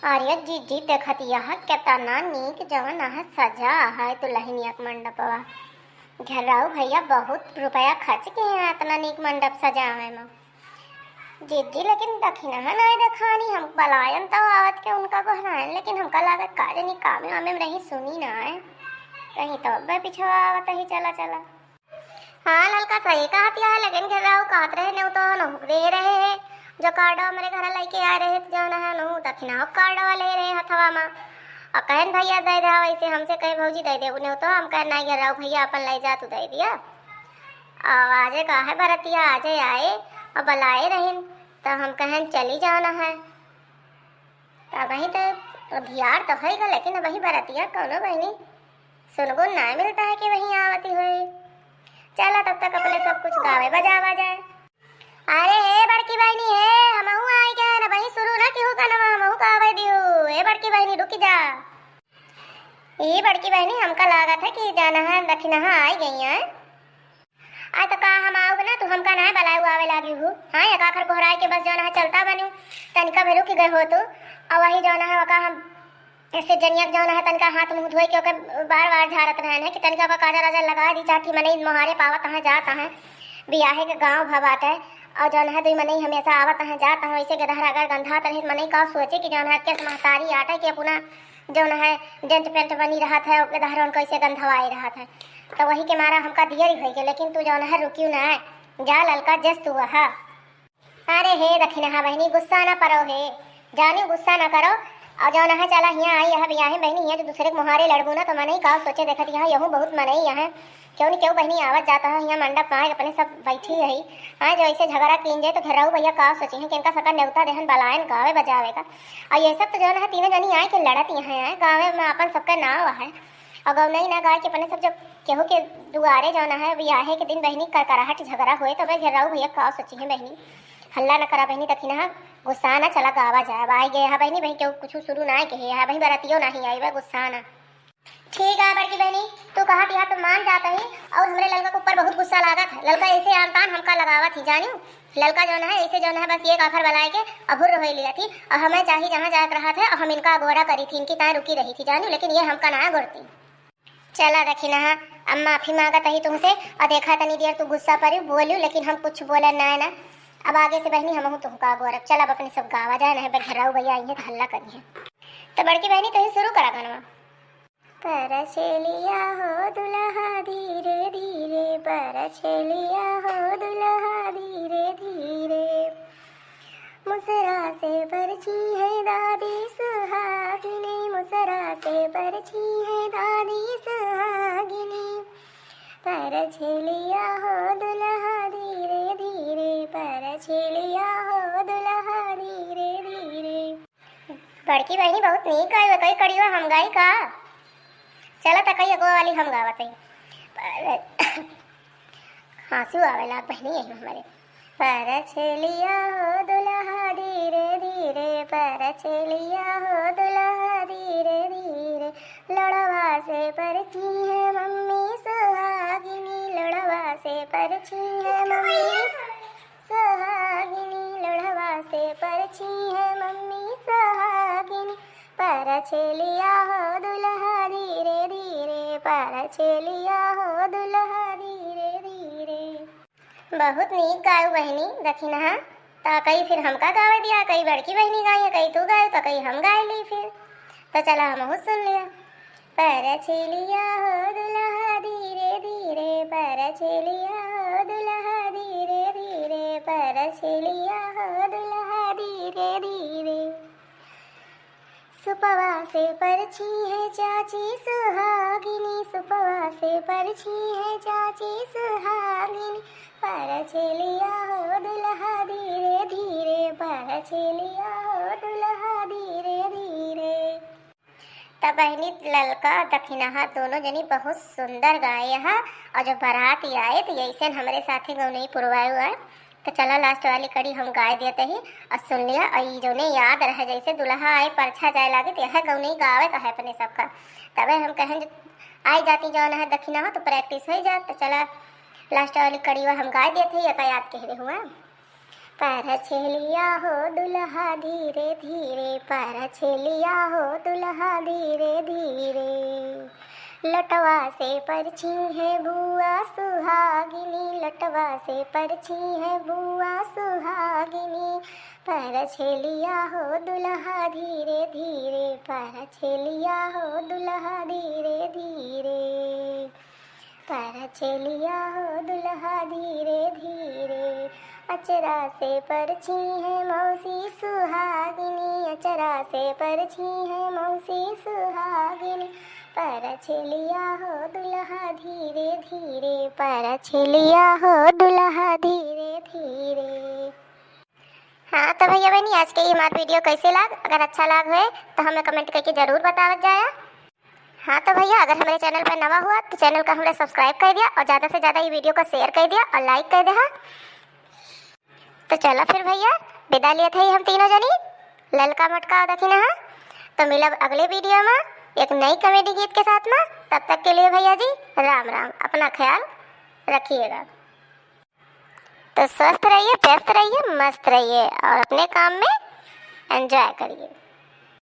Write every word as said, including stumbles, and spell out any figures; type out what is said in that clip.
अरे जीजी, देखत यह केतना नीक जवन है सजा है दुल्हनिया के मंडपवा। घेरराऊ भैया बहुत रुपया खर्च किहे हैं एतना नीक मंडप सजावे में। जीजी, लेकिन दखिनहा नाय देखानी, हम बलायन तो आवत के उनका गोहरायन, लेकिन हमका लागत का जनी कामे वामे में रही, सुनी नाय। कहीं तो अब्बे पिछवा आवत ही, चला चला। हाँ ललका, सही कहत यह, लेकिन घेरराऊ कहत रहे, नेवतो नहु दे रहे हैं, जो कार्डो हमरे घर लइके आए रहे, तो जौन है नहु दखिनहा कार्डो ले रहे हथवा मा। और कहन भैया दे दे, वैसे हमसे कहे भौजी दे दे नेवतो, हम कहन नाय घेरराऊ भैया अपन ले जा, तू दे दिया। और आजे का है बरतिया, आजे आए और बलाए रहिन, तो हम कहन चली जाना है। तो अबही तो धियार तो होइगा, लेकिन अबही बरतिया कौनो बहिनी सुनगुन ना मिलता है कि वहीं आवती होई। चला तब तक अपने सब कुछ गावे बजावा जाए। अरे हे बड़की बहिनी हे, हमहू आई के ना, वहीं शुरू ना केहू का नवा, हमहू गावे दियो। हे बड़की बहिनी रुकी जा। ए बड़की बहिनी, हमका लागत है कि जौन है दखिनहा आई गई है। आ तो का हम आउब ना, तू हमका ना बलाए आवे लागी हूँ। हाँ, एक आखर गोहराए के बस जौन है चलता बनू, तनिका भर रुक गए हो तू। और वही जौन है ओका हम ऐसे जनिया के जौन है तनिका हाथ मुँह धोए के ओके बार बार झारत रहन है कि तनिका ओका काजर वाजर लगा दी, चाहे कि मनई मोहारे पावत है जात है, बियाहे के गाँव भा बाटे। और जौन है दुई मनई हमेशा आवत है जात है, ऐसे गदहरा अगर गंधात रहे मनई का सोचे कि जौन है केस महतारी आटे कि अपना जौन है डेंट पेंट बनी रहत है, ओके दहरौन कैसे गंधवाए रहत है। तो वही के मारा हमका दियर होई के, लेकिन तू जौन है रुकियो ना, जा ललका जस तू वहा। अरे हे दखिनहा बहिनी, गुस्सा ना परो हे, जानियो गुस्सा ना करो। और जौन है चला हियाँ आई यह बियाहे बहिनी, हियाँ जो दूसरे के मुहारे लड़बू ना तो मनई का सोचे देखत यहाँ यहूँ बहुत मनई यहाँ क्यों न क्यों बहिनी आवत जात है, हियाँ मंडप में अपने सब बैठी रही। हाँ, जो ऐसे झगड़ा कीन जाए तो घेरराऊ भैया का सोची हैं कि इनका सबका नेवता देहन बलायन गावे बजावे का। और ये सब तो जौन है तीनों जनी आए के लड़त यहाँ है, गावे में अपन सबका नाव है। और गौनई ना गाए के अपने सब जब केहू के दुआरे जौन है बियाहे के दिन बहिनी करकराहट झगड़ा होए तो घेरराऊ भैया का सोची हैं बहिनी। हल्ला न करा बहिनी, दखिनहा गुस्सा ना, चला गावा जाए। अब आई गए है बहिनी, बहिनी केहू कुछ शुरू ना है कहे है, बहिनी बरातियों नहीं आई, वह गुस्सा ना। ठीक है बड़की बहिनी, तू कहत यह तो मान जात ही, और हमरे ललका के ऊपर बहुत गुस्सा लागत है। ललका ऐसे आनतान हमका लगावत ही, जानियो। ललका जौन है, ऐसे जौन है, बस ये काखर बलाए के अभुर होई लिया थी, और हमें चाही जहाँ जाए के रहा था, और हम इनका अगोरा करी थी, इनकी ताए रुकी रही थी, जानियो, लेकिन ये हमका ना गोरती। चला दखिनहा, अब माफी मांगत ही तुमसे, और देखा तनी देर तू गुस्सा पर बोलियो, लेकिन हम कुछ बोले ना, ना। अब आगे से बहिनी हमहू तुमका अगोरब। चल अब अपने सब गावा जाए, नहीं बे घेरराऊ भैया आई है तो हल्ला करी है। तो बड़की बहिनी तुही शुरू करा गनवा। परछेलिया हो दुलहा धीरे धीरे, परछेलिया हो दुलहा धीरे धीरे। मुसरा से परछी है दादी सुहागिनी, मुसरा से परछी है दादी सुहागिनी। परछेलिया हो दुलहा धीरे धीरे, परछेलिया हो दुलहा धीरे धीरे। बड़की बहिनी बहुत नीक गाई, कई कड़ियो हम गाई का? चला त कई अगवा वाली हम गावत हई। पर-, हाँसू आवे लाग बहिनी यही में हमरे। परछेलिया हो दुलहा धीरे धीरे, परछेलिया हो दुलहा धीरे धीरे। लोड़वा से परछी है मम्मी सुहागिनी, लोड़वा से परछी है मम्मी सुहागिनी, लोड़वा से परछी है मम्मी सुहागिनी। परछेलिया हो दुलहा धीरे धीरे, परछेलिया हो दुलहा धीरे धीरे। बहुत नीक गायू बहिनी दखिनहा। ता कई फिर हमका गावे दिया, कई बड़की बहिनी गाई, कई तू गायू, ता कई हम गाय ली फिर। तो चला हमहू सुन लिया। परछेलिया हो दुलहा धीरे धीरे, परछेलिया हो दुलहा धीरे धीरे, परछेलिया हो दुलहा धीरे धीरे। सुपवा से परछी है चाची सुहागिनी, सुपवा से परछी है चाची सुहागिनी। परछेलिया हो दुलहा धीरे धीरे, परछेलिया हो दुलहा धीरे धीरे। तब बहिनी ललका दखिनहा दोनों जनी बहुत सुंदर गाए हा। और जो बारात आए तो यैसे हमरे साथे गौनई पुरवाए हुआ है। तो चला लास्ट वाली कड़ी हम गाए देते ही और सुन लिया। और ई जौने याद रहे जैसे दुलहा आए परछा जाए लागे तो यह गौनई गावे का है अपने सबका। तबे हम कहें जो आई जाती जौन है दखिनहा तो प्रैक्टिस हो जात। तो चला लास्ट वाली कड़ी हम गाए देते ही, एका याद कहवे हुआ। परछेलिया हो दुलहा धीरे धीरे, परछेलिया हो दुलहा धीरे धीरे। लटवा से परछी है बुआ सुहागिनी, लटवा से परछी है बुआ सुहागिनी। परछेलिया हो दुलहा धीरे धीरे, परछेलिया हो दुलहा धीरे धीरे। परछेलिया हो दुलहा धीरे धीरे, अचरा से परछी है मौसी सुहागिनी, अचरा से परछी है मौसी सुहागिनी। परछेलिया हो दुलहा धीरे धीरे, परछेलिया हो दुलहा धीरे धीरे। हाँ तो भैया बहनी, आज के ये हमार video कैसे लाग? अगर अच्छा लाग होए तो हमें comment करके जरूर बतावत जाया। हाँ तो भैया, अगर हमारे channel पर नवा हुआ तो channel का हमरे subscribe कर दिया और ज़्यादा से ज़्यादा ये video को share कर दिया और like कर दिया। तो चलो फिर भैया, विदा लेत है हम तीनों जनी, ललका मोटका और दखिनहा। तो मिलब अगले video में एक नई comedy गीत के साथ में। तब तक के लिए भैया जी, राम राम, अपना ख्याल रखिएगा। तो स्वस्थ रहिए, व्यस्त रहिए, मस्त रहिए और अपने काम में enjoy करिए।